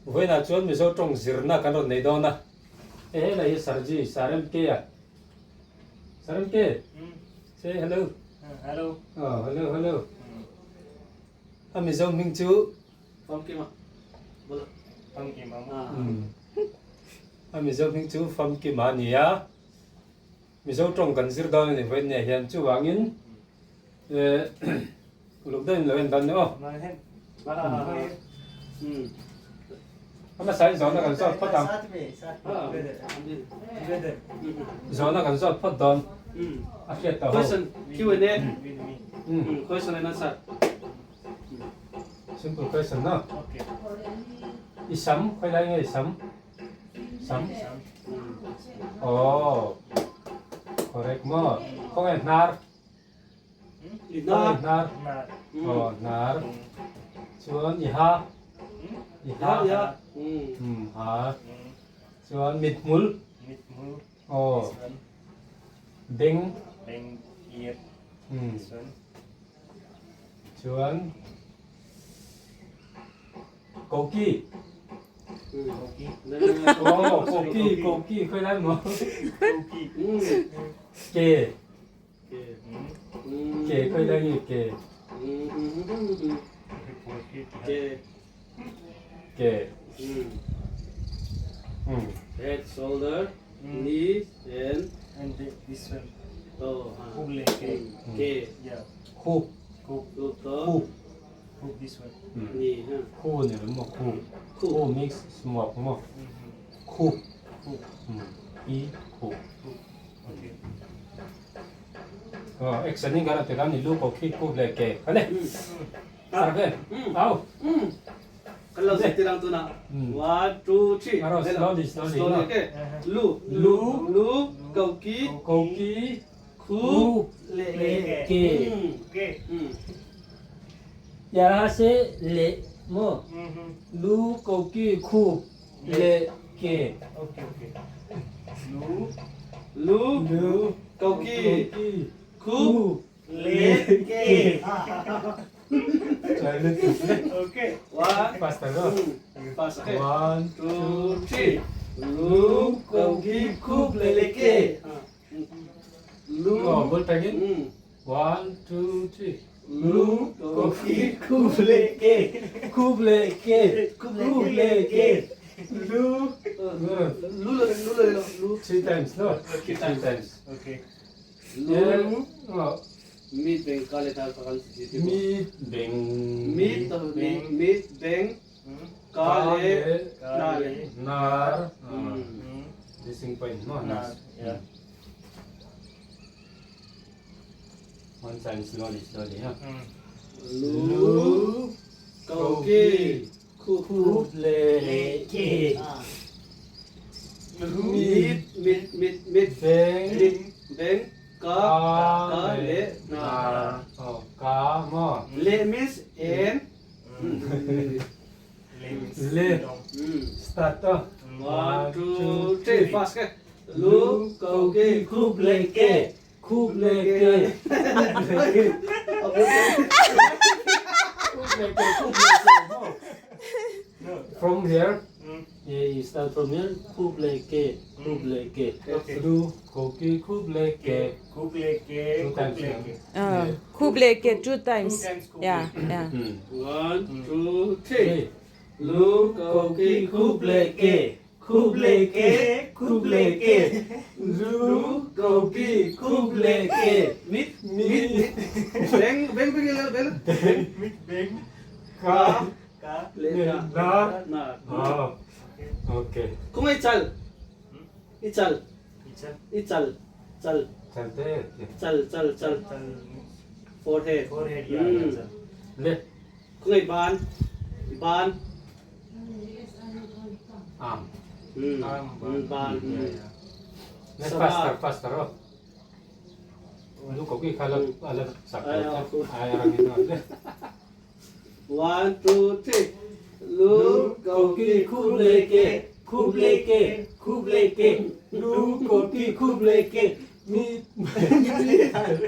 Vawiinah chuan Mizo tawng zirna kan rawn nei dawn a. Hei helai hi Sarji, Sir MK a. Sir MK, say hello. Hello. Oh, hello, hello. A Mizo hming chu Famkima. Bula. Famkima. A Mizo hming chu Famkima a ni a. Mizo tawng kan zir dawn a ni vawiin nia hian chuvangin uluk deuhin lo en dawn nia aw. A hmasa in zawhna kan zawt phawt ang. Zawhna kan zawt phawt dawn. A hriat tawh ho. Question Q&A. Question and answer. Simple question no. I sam khawi lai nge i sam? Sam? Aw correct maw? Khawnge hnar? I hnar. Hnar. Aw hnar. Chuan i ha? I ha. Um ha. Chuan mithmul? Mithmul. Aw. Beng? Beng ear. Um. Chuan Koki. Aw koki koki khawi lai maw? Koki. Ke. Ke khawi lai nge ke? Ke. Ke. Head, shoulder, knee and And this one. Oh, ha. Khup le ke. Ke. Yeah. Khup. Khup. Khup to. Khup. Khup this one. Knee ha. Khu ni lo maw khu. Khu mix smuak maw. Khup. Khup. I khup. Okay. Oh, action in kan ati kan ni lu ko khi khup le ke. Kale. Sarve. Au. Kan lo zir tirang tuna. One, two, three. Aro slowly slowly. Slowly okay. Lu. Lu. Lu. Koki. Koki. Khup. Le ke. Ke. Ya se le mo. Lu koki khup le ke. Okay okay. Lu. Lu. Lu. Koki. Khup. Le ke. Okay. One. Faster no. Fast okay. One, Two, three. Lu. Koki. Khup. Le le ke. Lu. Oh, bul tangin. One, two, three. Lu koki khup le ke. Khup le ke. Khup le ke. Lu. Lu lu lu lu lu. Three times no. Three times. Okay. Lu. Oh. Mit beng ka le tar ka kan si ti. Mi beng. Mit mit beng ka le na le. Nar. This thing point no. Nar. Yeah. One time slowly slowly ha. Lu koki khup Khup le ke. mit mit mit mit Beng. mit beng ka ka le na. Oh, ka mo. Le means and. Le means Le. long. Start to. One, two, three, fast ke. Lu koki khup le ke. Khup le ke. Khup le ke. Khup le ke. Khup le ke. Mo. From here, yeah, you start from here. Khup le ke. Khup le ke. Okay. Lu koki khup le ke. Khup le ke. Two Khup times. le ke. Khup le ke two times. Two times khup Yeah, le ke. yeah. One, two, three. Three. Lu koki Khup le ke. Khup le ke. Khup le ke. Lu koki khup le ke. Mit Mi beng beng beng beng beng. Mit beng ka ka Le le na na. na. Oh. Okay. Kung ay chal. I chal. Ichal. I chal. Chal. Chalte. Chal chal chal. Chal. Forehead. Forehead. Yeah. yeah, chal. Le. Kung ay ban. Ban. Arm. Arm, Ban. Ban. Yeah, yeah. Le Sama. faster faster oh. Lu koki khala ala sak. Ay, ako. Ay arang ino. Le. One, two, three. Lu Koki khup le ke. Khup le ke. Khup le ke. Lu koki khup le ke. Mi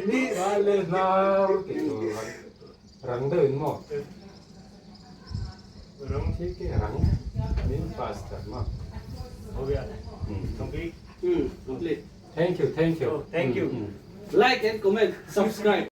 Mi ka le nar. Rang deuh in mo. Rang. Thi ke rang. chuanin faster maw? Ho gaya. Complete. Complete. Thank you, thank you. Oh, thank you. Like and comment, subscribe.